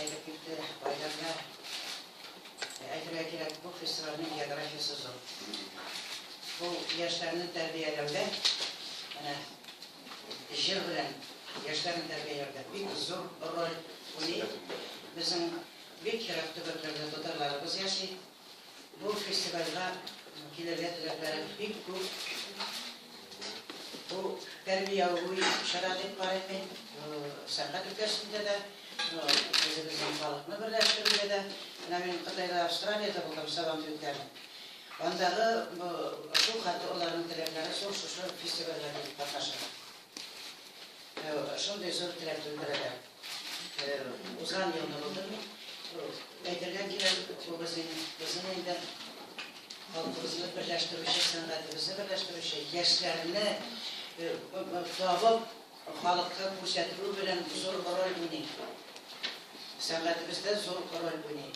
әйтеп китте, Айдарга әйтергә кирәк, бу фестивальнең географиясе зур. Бу яшьләрне тәрбияләүдә, менә җыр белән яшьләрне тәрбияләүдә бик зур роль уйный. Безнең бик ерак төбәкләрдә татарларыбыз яши. Бу фестивальгә килергә теләкләре бик күп. Бу тәрбияви чара дип карыйм мин. Сәнгать өлкәсендә дә, үзебезнең халыкны берләштерүдә дә. Менә мин Кытайда, Австралиядә булдым, Сабантуй үткәреп. Андагы шул хәтле аларның теләкләре зур шушы фестивальгә килеп катнашырга. Шундый зур теләк белдерәләр. Узган елны булдым мин. Әйтергә кирәк, бу безнең, безнең инде халкыбызны берләштерүче, сәнгатебезне берләштерүче, яшьләрне табып, халыкка күрсәтү белән зур роль уйный. Сәнгатебездә зур роль уйный.